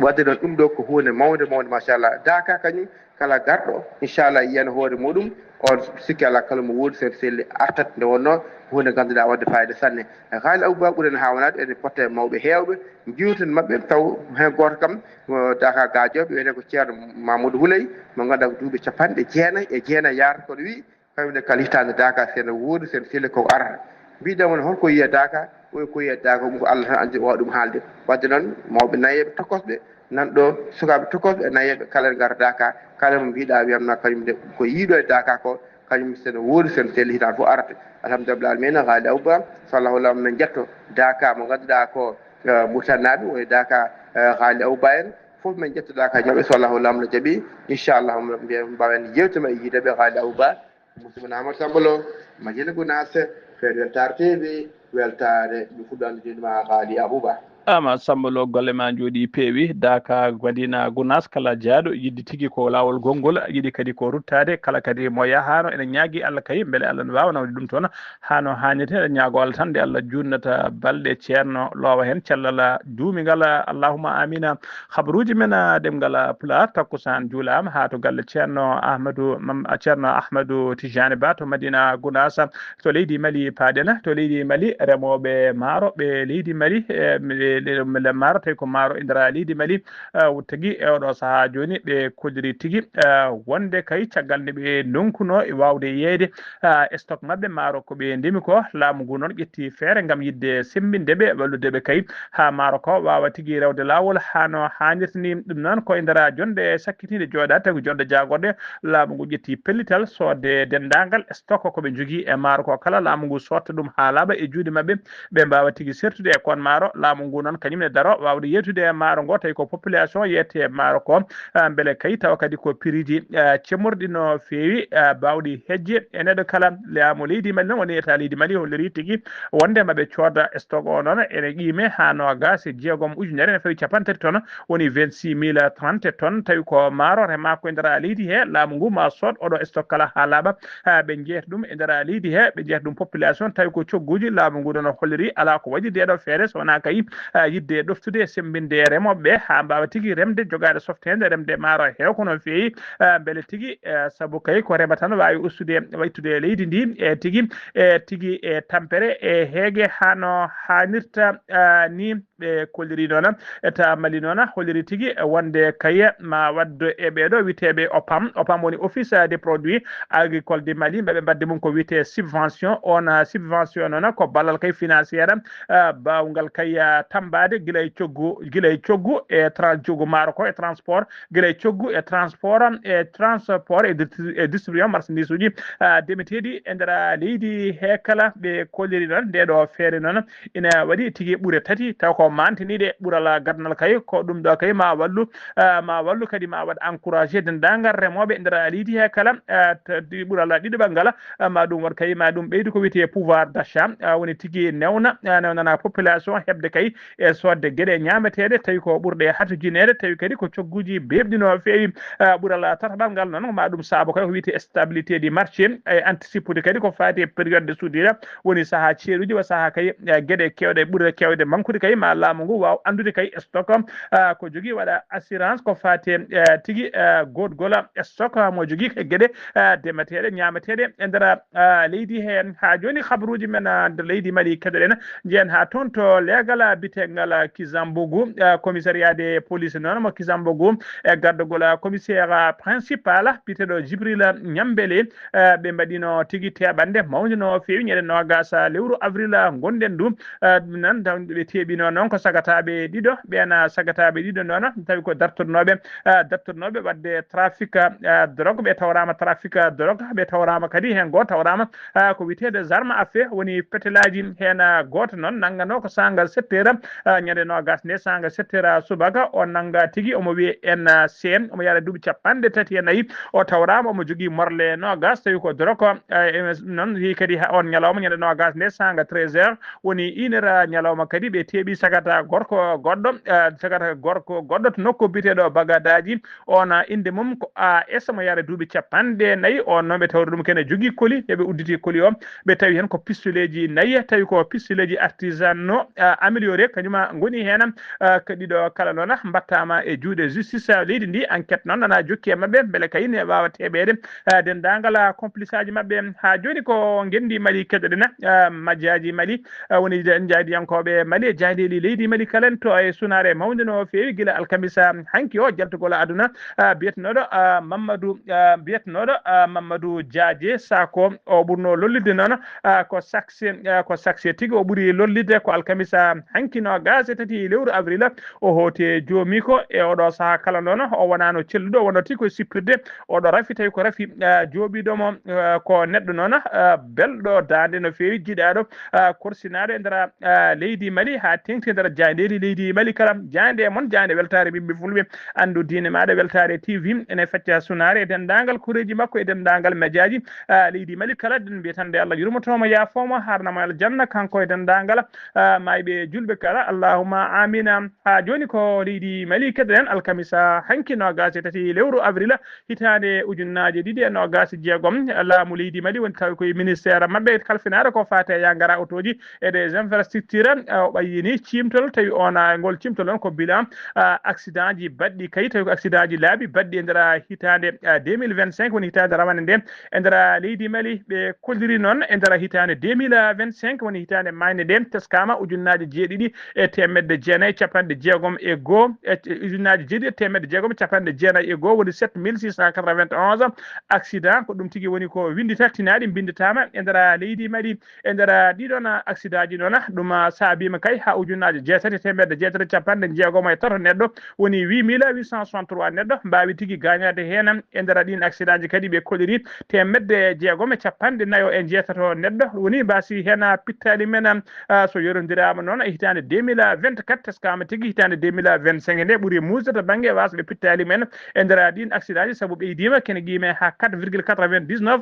Wadde noon ɗum ɗo ko huunde mawnde, mawnde, machallah. Daaka kañum, kala garɗo, inchallah, yiyan hoore muɗum, on sikki alaa kala mo woodi seen selli artat nde wonnoo huunde ngannduɗaa wadde fayida sanne. Ghali Abouba ɓuren haawanaade, ene potta e mawɓe heewɓe, njiwten maɓɓe, taw heen gooto kam, eh, Daaka Gaajooɓe, wiyetee ko Ceerno Mamadou Houley, mo ngannduɗaa ko duuɓi capanɗe jeenayi e jeenayi yaarata kono wiyi, kañum ne kala hitaande Daaka sene woodi, sene selli ko arata. Mbiɗen won holko yiya Daaka, oy ko yiya Daaka, ɗum ko Allah tan anndi, waawa ɗum haalde. Wadde noon, mawɓe nayeeɓe tokosɓe nan ɗo, sukaaɓe tokosɓe e nayeeɓe kala en ngara Daaka, kala mo mbiɗa wiyatma kañum de ko yiiɗo e Daaka ko, kañum sene woodi, sene selli hitaande fof arata. Alhamdulillah alamina, Ghali Abouba, so Allahu laamu men njetto Daaka mo ngannduɗaa ko, eh, Murtannaaɓe, woni Daaka, eh, Ghali Abouba en, fof men njetto Daaka ñawɓe, so Allahu laamu no jaɓi, inchallah, mbiyen mbaawen yewtema e yiideɓe Ghali Abouba. Musidɗo men Amadou Samba Lo, Madina Gounass, Feere Weltaare T V, weltaare mi fuɗɗo anndude ma Ghali Abouba. Ama Samba Lo, golle ma njooɗi peewi. Daaka Madina Gounass, kala jaaɗo yiɗi tigi ko laawol gonngol, yiɗi kadi ko ruttaade, kala kadi mo yahaano ene ñaagi Allah kay, mbele Allah ne waawa nawde ɗum toon haa no haanirta. Eɗen ñaago Allah tan nde Allah juutnata balɗe Ceerno, loowa heen cellal duumingal. Allahumma amina. Habaruuji men, ah, ɗemngal, ah, Pulaar, takkusaan juulaama haa to galle Ceerno Ahmadu Mam-, ah, Ceerno Ahmadu Tijani Ba to Madina Gounass. To leydi Mali paaɗen, to leydi Mali, remooɓe maaro ɓe leydi Mali, eh, ɓe, ɓe, ɓe maaro, tawi ko maaro indira leydi Mali, eh, tigi e oɗo sahaa jooni, ɓe kolliri tigi, eh, wonde kay caggal nde ɓe ndonkuno e waawde yeeyde, ah, stock maɓɓe maaro ko ɓe ndemi ko, laamu ngu noon ƴetti feere ngam yiɗde semmbinde ɓe, wallude ɓe kay haa maaro ko waawa tigi rewde laawol haa no haanirta ni. Ɗum noon ko e nder jonde sakkitiinde jooɗaade, tawi ko jonde jaagorɗe, laamu ngu ƴetti pellital soodde denndaangal stock ko ɓe njogii e maaro ko kala, laamu ngu sootta ɗum haa laaɓa e juuɗe maɓɓe, ɓe mbaawa tigi sertude e kon maaro. Laamu ngu noon kañum ne daro waawde yeeytude e maaro ngo, tawi ko population yeeyete e maaro ko, ah, mbele kay tawa kadi ko piriji, ah, cemorɗi no feewi, ah, baawɗi hejje e neɗɗo kala. Laamu leydi Mali noon, woni Etat leydi Mali holliri tigi wonde maɓe cooda stock o noon ene qiime haa noogaas e jeegom ujunere, ene fawi capanɗe tati tonnes, woni vingt-six mille trente tonnes, tawi ko maaro rema ko e nder leydi he. Laamu ngu ma sood oɗo stock kala haa laaɓa, haa ɓe njeeyta ɗum e nder leydi he, ɓe njeeyta ɗum population, tawi ko cogguuji. Laamu ngu noon holliri alaa ko waɗi nde ɗo feere so wonaa kay, ah, yiɗde ɗoftude e semmbinde remooɓe ɓe haa mbaawa tigi remde, jogaade softeende, remde maaro heew ko no feewi, ah, mbele tigi, eh, sabu kay ko rema tan waawi ustude, waytude leydi ndi, e tigi, e tigi, e tampere, e heege haa no haanirta, ah, ni. Ɓe kolliri noon, Etat Mali noon holliri tigi wonde kay ma waɗde e ɓeeɗo wiyeteeɓe opam. Opam woni Office des Produits Agricoles du Mali, mbaɓe mbaɗde mum ko wiyetee subvention. On, ah, subvention noon ko ballal kay financière, ah, baawngal kay, ah, tammbaade gila e coggu, gila e coggu e tran-, coggu maaro ko e transport, gila e coggu e transport, e transport e distri-, e distribution marchandise uji, ah, ndemeteeɗi e nder leydi he kala. Ɓe kolliri noon nde ɗo feere noon ina waɗi tigi ɓure tati, taw ko mantiniiɗe. Ɓural gadanal kay ko ɗum ɗo kay ma wallu, ah, ma wallu kadi ma waɗ encouragé denndaangal remooɓe e nder leydi he kala, ah, t-, ɓural ɗiɗaɓal ngal, ah, ma ɗum waɗ kay ma ɗum ɓeydu ko wiyetee pouvoir d'achat, ah, woni tigi newna, ah, newnana population heɓde kay e soodde geɗe ñaameteeɗe, tawi ko ɓurɗe hatujineede, tawi kadi ko cogguuji beeɓɗi no feewi. Ah, ɓural tataɓal ngal noon, ma ɗum saabo kay ko wiyetee stabilité du marché, e anticipude kadi ko faati e période de soudure, woni sahaa ceeɗuuji, wa sahaa kay, eh, geɗe keewɗe ɓurɗe keewde mankude kay, ma laamu ngu waaw anndude kay stock, ah, ko jogii, waɗa assurance ko faati e, eh, tigi, eh, goodgol stock mo jogii kay geɗe, eh, ndemeteeɗe, ñaameteeɗe e nder, ah, leydi heen. Haa jooni habaruuji men, ah, nder leydi Mali keɗoɗen, njehen haa toon to leegal, ah, bite biyeteegal Kizambogu, eh, commissariat de police noon mo Kizambogu, e gardagol, eh, commissaire, eh, principal biyeteeɗo Jibril Ñambele, eh, ɓe mbaɗino tigi teɓannde mawnde no feewi ñande noogas lewru avril, eh, ngonɗen ndu. Eh, ɗum noon, taw ɓe teɓino noon ko sagataaɓe ɗiɗo, ɓeen, eh, sagataaɓe ɗiɗo noon, tawi ko dartornooɓe, eh, dartornooɓe waɗde trafic, eh, drogue, ɓe tawraama trafic, eh, drogue, ɓe tawraama kadi heen goo tawraama, eh, ko wiyeteede zarma afe, woni petelaaji heen, eh, gooto noon nannganoo ko saanga sept heures, eh, ñande noogas nde saanga sept heures subaka, o nannga tigi, omo wiyee N C, omo yara duuɓi capanɗe tati e nayi, o tawraama omo jogii morle noogas, tawi ko drogue, eh, e noon yehi kadi haa oon ñalawma ñande noogas nde saanga treize heures, woni une heure ñalawma kadi ɓe teɓi sagata gorko goɗɗo, eh, sagata gorko goɗɗo to nokku biyeteeɗo Bagadaaji, oon, ah, innde mum ko A S, mo yara duuɓi capanɗe nayi. Oon noon ɓe tawri ɗum kene jogii koli, nde ɓe udditi koli o, ɓe tawi heen ko pistoleeji nayi, tawi ko pistoleeji artisanaux, ah, amélioré, kañum ngoni heen, ah, ko ɗiɗo kala noon mbaɗtaama e juuɗe justice, ah, leydi ndi. Enquête noon nana jokki e maɓɓe, mbele kay ne waawa teɓeede, ah, denndaangal, ah, complice aji maɓɓe. Haa jooni ko ngenndi Mali keɗoɗen, ah, majjaaji Mali, ah, woni ja-, jaayndiyankooɓe Mali e jaayndeeji leydi Mali kala en to e sunaare mawnde no feewi gila alkamisa hanki o jaltugol aduna, ah, biyetenooɗo, ah, Mamadou, ah, biyetenooɗo, ah, Mamadou Diadje Sako, o ɓurno lollidde noon, ah, ko saxe, ah, ko saxe tigi o ɓuri lollidde ko alkamisa hanki noogas e tati lewru avril. O hooti e joomi ko e oɗo sahaa kala noon o wonaano celluɗo, o wonno tigi ko sippirde oɗo rafi, tawi ko rafi, ah, jooɓiiɗo mo, ah, ko neɗɗo noon, ah, belɗo daande no feewi, jiɗaaɗo, ah, korsinaaɗo e nder, ah, leydi Mali haa teeŋti e nder jaayndeeji leydi Mali kala. Jaaynde e mon, jaaynde weltaare ɓiɓɓe fulɓe, anndu diine maaɗa weltaare T V, ene fecca sunaare e denndaangal koreeji makko e denndaangal mejaaji, ah, leydi Mali kala. Eɗen mbiya tan nde Allah yurmoto mo, yaafoo mo, haarna mo aljanna, kanko e denndaangal, ah, maayɓe julɓe kala. Allahumma amina. Haa jooni ko leydi Mali keɗoɗen, alkamisa hanki noogas e tati lewru avril, hitaande ujunnaaje ɗiɗi e noogas e jeegom, laamu leydi Mali woni tawi koye ministère maɓɓe kalfinaaɗo ko faati e yangara otooji e des infrastructures, ah, o ɓayyini ciimtol, tawi oon, ah, ngol ciimtol noon ko bilan, ah, accident ji baɗɗi kay, tawi ko accident ji laabi baɗɗi e nder hitaande, ah, deux mille vingt-cinq, woni hitaande rawane nde e nder leydi Mali. Ɓe kolliri noon e nder hitaande deux mille vingt-cinq, woni hitaande maaynde nde, teskaama ujunnaaje jeeɗiɗi e teemedde jeenayi capanɗe jeegom e goo, e ujunnaaje jeeɗiɗi e teemedde jeegom e capanɗe jeenayi e goo, woni sept mille six cent quatre-vingt-onze accident. Ko ɗum tigi woni ko winndita, tinaaɗi mbinnditaama e nder leydi Mali. E nder ɗiɗon accident ji noon, ɗum saabiima kay haa ujunnaaje jeetati e teemedde jeetati e capanɗe jeegom e tato neɗɗo, woni huit mille huit cent soixante-trois neɗɗo mbaawi tigi gaañaade heen. E nder ɗiin accident ji kadi ɓe kolliri teemedde jeegom e capanɗe nayo e jeetato neɗɗo woni mbaasi heen pittaali men, ah, so yorondiraama noon e hitaande deux mille vingt-quatre, teskaama tigi hitaande deux mille vingt-cinq nde ɓuri muusde to bannge waasde pittaali men e nder ɗiin accident ji, sabu ɓeydiima kene qiime haa quatre virgule quatre-vingt-dix-neuf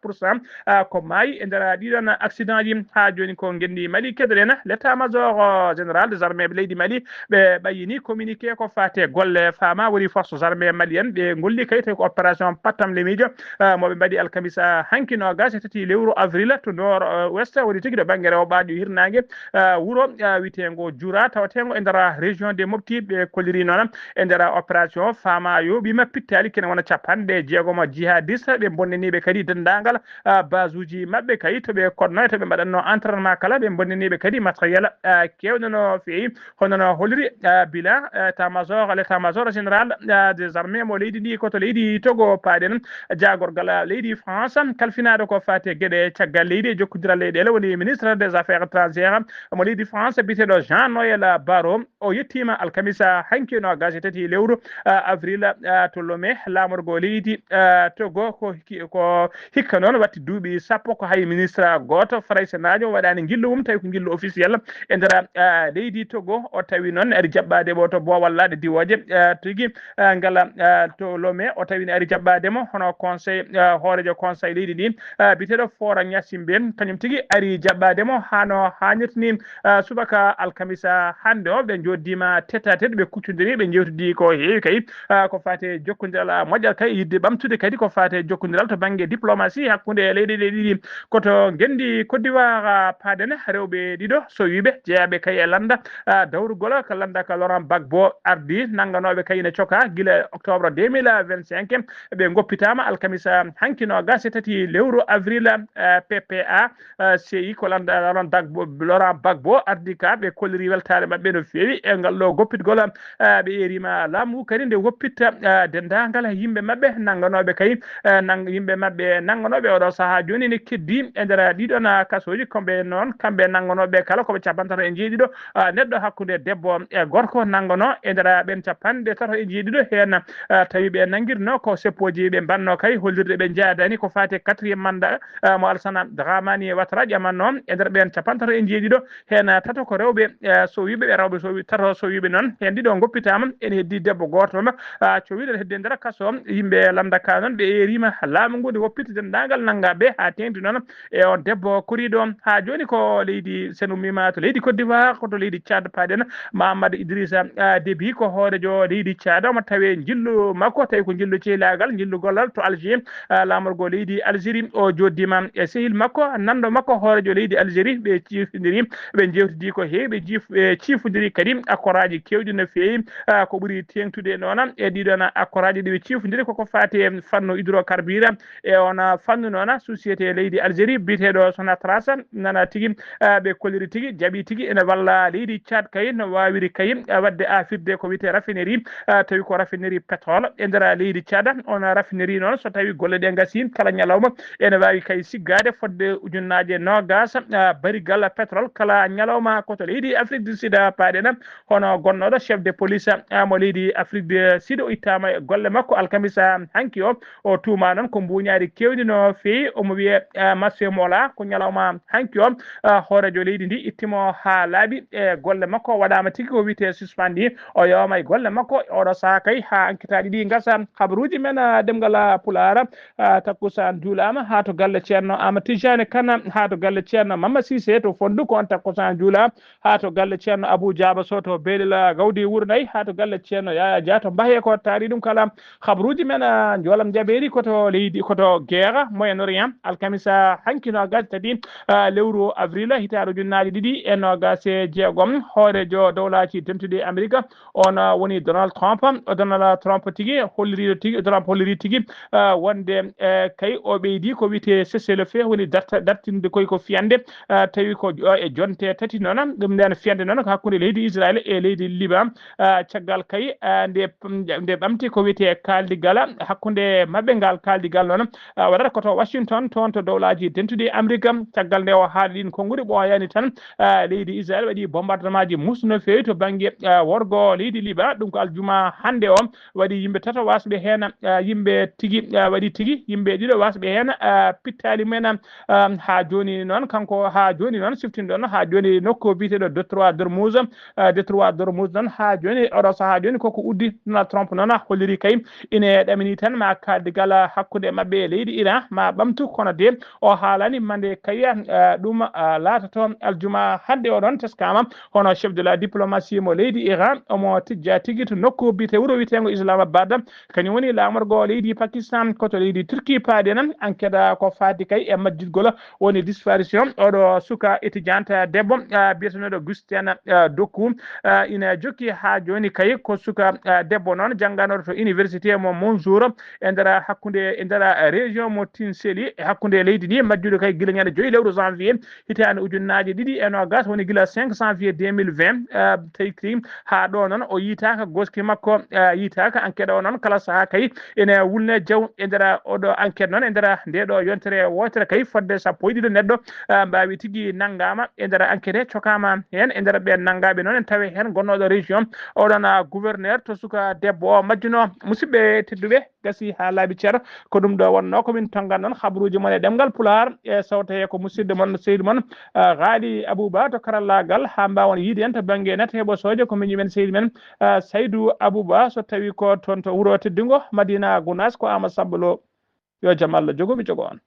pour cent, ah, ko maayi e nder ɗiɗon accident ji. Haa jooni ko ngenndi Mali keɗoɗen, l'état-major, ah, général des armées leydi Mali, ɓe ɓayyini communiqué ko faati e golle fama woni forces armées maliennes, ɓe ngolli kay tawi ko opération Pattam Lemijo, ah, mo ɓe mbaɗi alkamisa hanki noogas e tati lewru avril to nord, ah, ouest, woni tigi to bannge rewo ɓaaɗo hirnaange, ah, wuro, ah, wiyeteengo Jura, taweteengo e nder région de Mopti. Ɓe kolliri noon e nder opération fama yooɓiima pittaali kene wona capanɗe jeegom jihadiste, ɓe bonnaniiɓe kadi denndaangal, ah, basuuji maɓɓe kay to ɓe koɗno e to ɓe mbaɗatno entraînement kala, ɓe bonnaniiɓe kadi matériel, ah, keewɗo no feewi. Hono no holliri, ah, bilan, ah, état-major, l'état-major général, ah, des armées mo leydi ndi, ko to leydi Togo paaɗen, jaagorgal, ah, leydi France, kalfinaaɗo ko faati e geɗe caggal leydi e jokkondiral leyɗeele, woni ministre des affaires étrangères mo leydi France, biyeteeɗo Jean-Noël Barrot, o yettiima alkamisa hanki noogas e tati lewru, ah, avril, ah, to Lomé, laamorgo leydi, ah, Togo, ko ki-, ko hikka noon watti duuɓi sappo ko hay ministre gooto faraysenaajo waɗaani njillu mum, tawi ko njillu officiel e nder, ah, leydi Togo. O tawi noon ari jaɓɓaade mo to boowal laaɗe diwooje, ah, tigi, ah, ngala, ah, to Lomé, o tawi ne ari jaɓɓaade mo hono conseil, ah, hooreejo conseil leydi ndi, ah, biyeteeɗo Faure Gnassingbé, kañum tigi ari jaɓɓaade mo haa no haanirta ni, ah, subaka alkamisa hannde o. Ɓe njooɗdiima tête à tête, ɓe kuccondiri, ɓe njeewtidi ko heewi kay, ah, ko faati e jokkondiral, ah, moƴƴal kay, yiɗde ɓamtude kadi ko faati e jokkondiral to bannge diplomatie hakkunde leyɗe ɗe ɗiɗi. Ko to ngenndi Côte d'Ivoire, ah, paaɗen, rewɓe ɗiɗo so wiiɓe jeyaaɓe kay e lannda, ah, dawrugol ka lannda ka Laurent Gbagbo ardi, nannganooɓe kay ina coka gila octobre deux mille vingt-cinq. Ɓe ngoppitaama alkamisa hanki noogas e tati lewru avril, ah, P P A, ah, C I ko lannda Laurent Gbagbo, Laurent Gbagbo ardi ka, ɓe kolliri weltaare maɓɓe no feewi e ngal ɗo goppitgol. Ah, ɓe eeriima laamu ngu kadi nde woppitta, ah, denndaangal yimɓe maɓɓe nannganooɓe kay, ah, nang-, yimɓe maɓɓe nannganooɓe oɗo sahaa jooni ne keddii e nder ɗiɗon, ah, kasooji. Ko ɓe noon, kamɓe nannganooɓe kala ko ɓe cappantato e njeeɗiɗo, ah, neɗɗo hakkunde debbo e gorko nannganoo e nder ɓeen cappanɗe tato e njeeɗiɗo heen, ah, tawi ɓe nanngirnoo ko seppooji ɓe mbannoo kay hollirde ɓe njaadaani ko faati e quatrième mandat, ah, mo Alassane Dramane Ouattara ƴamannoo e nder ɓeen cappantato e njeeɗiɗo. Heen tato ko rewɓe, eh, sowiiɓe, ɓe rewɓe sowi-, tato sowiiɓe noon. Heen ɗiɗo ngoppitaama, ene heddii debbo gooto noon, ah, cowiiɗo ene heddii e nder kaso. Yimɓe lamnda ka noon, ɓe eeriima laamu ngu nde woppiti denndaangal nanngaaɓe haa teeŋti noon e on debbo koriiɗo. Haa jooni ko leydi, sen ummiima to leydi Côte d'Ivoire, ko to leydi Tchad paaɗen. Mamadou Idrissa, ah, Déby ko hooreejo leydi Tchad, omo tawee njillu makko, tawi ko njillu cehlaagal, njillu gollal to Alger, ah, laamorgo leydi Algérie. O jooɗdiima e sehil makko, nanndo makko hooreejo leydi Algérie, ɓe ciifindiri, ɓe njeewtidi ko heewi, ɓe jiif-, ɓe ciifondiri kadi akkoraaji keewɗi no feewi. Ah, ko ɓuri teeŋtude noon e ɗiɗon akkoraaji ɗi ɓe ciifondiri koko faati e fannu hydrocarbure. E on fannu noon, société leydi Algérie biyeteeɗo Sonatrach nana tigi, ah, ɓe kolliri tigi, jaɓi tigi, ene walla leydi Tchad kay no waawiri kay, ah, waɗde afirde ko wiyetee raffinerie, ah, tawi ko raffinerie pétrole e nder leydi Tchad. On raffinerie noon, so tawi golle ɗe ngasii, kala ñalawma ene waawi kay siggaade fodde ujunnaaje noogaas, ah, barigal pétrole kala ñalawma. Ko to leydi Afrique du Sud paaɗen, hono gonnooɗo chef de police, ah, mo leydi Afrique du Sud, o ittaama e golle makko alkamisa hanki o. O tuumaa noon ko mbuuñaari keewndi no feewi. Omo wiyee, ah, Mathieu Mola, ko ñalawma hanki o, ah, hooreejo leydi ndi itti mo haa laaɓi e golle makko waɗaama tigi ko wiyetee suspendi. O yowma e golle makko e oɗo sahaa kay haa enquêtaaji ɗi ngasa. Habaruuji men, ah, ɗemngal, ah, Pulaar, ah, takkusaan juulaama haa to galle Ceerno Aamadu Tijjaani Kan, haa to galle Ceerno Mamma Siise to Fonndu, ko on takkusaan juulaa. Haa to galle Ceerno Abuu Jaaba Sow to Beelel Gawdi Wuro Nayi, haa to galle Ceerno Yaya Dia to Mbahe, ko taari ɗum kala. Habaruuji men, ah, njoolam jaɓeeri ko to leydi, ko to Guerre, Moyen-Orient, alkamisa hanki noogaas e tati, ah, lewru avril, hitaande ujunnaaje ɗiɗi e noogaas e jeegom, hooreejo dowlaaji dentuɗi Amerik, on, ah, woni Donald Trump. O Donald Trump tigi holliriiɗo tigi, Trump holliri tigi, ah, wonde, eh, kay o ɓeydi ko wiyetee cessez-le-feu, woni darta-, dartinde koy ko fiyande, ah, tawi ko jo-, e jonte tati noon. Ɗum nden fiyande noon ko hakkunde leydi Israel e leydi Liban. Ah, caggal kay, ah, nde, nde ɓamti ko wiyetee kaaldigal hakkunde maɓɓe, ngal kaaldigal noon, ah, waɗata ko to Washington, toon to dowlaaji dentuɗi Amerik. Caggal nde o haali ɗiin konnguɗi ɓooyaani tan, ah, leydi Israel waɗi bombardemaaji musɗi no feewi to bannge, ah, worgo leydi Liban. Ɗum ko aljuma hannde o, waɗi yimɓe tato wasɓe heen, ah, yimɓe tigi, ah, waɗi tigi yimɓe ɗiɗo wasɓe heen, ah, pittaali mumen, ah, haa jooni noon, kanko haa jooni noon siftinɗon, haa jooni nokku biyeteeɗo Détroit d'Ormuz, ah, Détroit d'Ormuz noon haa jooni, oɗo sahaa jooni koko uddi. Donald Trump noon holliri kay ine ɗamini tan ma kaaldigal hakkunde maɓɓe e leydi Iran ma ɓamtu, kono de o haalani mande kay, ah, ɗum, ah, laatoto aljuma hannde o ɗon teskaama. Hono chef de la diplomatie mo leydi Iran, omo tijja tigi to nokku biyetee wuro wiyeteengo Islamabad, kañum woni laamorgo leydi Pakistan. Ko to leydi Turquie paaɗen, enquête ko faati kay e majjitgol, woni disparition oɗo suka étudiante debbo, ah, biyeteeɗo Gusten, ah, Dokku. Ah, ina jokki haa jooni kay ko suka, ah, debbo noon jannganooɗo to université mo Monzour e nder hakkunde, e nder région mo Tinseli e hakkunde leydi ndi, majjuɗo kay gila ñande joyi lewru janvier hitaande ujunnaaje ɗiɗi e noogaas, woni gila cinq janvier deux mille vingt, ah, tawi kadi haa ɗo noon o yiytaaka, gooski makko, ah, yiytaaka. Enquête o noon kala sahaa kay ene wulne jaw e nder oɗo enquête noon, e nder nde ɗo yontere wootere kay fodde sappo e ɗiɗo neɗɗo, ah, mbaawi tigi nanngaama e nder enquête, cokaama heen e nder ɓeen nanngaaɓe noon, en tawi heen gonnooɗo région, oɗon, ah, gouverneur to suka debbo o majjuno. Musidɓe tedduɓe, gasi haa laaɓi cer. Ko ɗum ɗo wonnoo ko min tonngan noon habaruuji mon e ɗemngal Pulaar. E sawto he ko musidɗo mon, seydi mon, ah, Ghali Abouba to karallaagal, haa mbaawon yiide en to bannge nate heɓosooje, ko miñum en seydi men, ah, Saydou Abouba, so tawii ko toon to wuro teddungo Madina Gounass, ko Ama Samba Lo. Yo jam Allah jogo mi jogo on.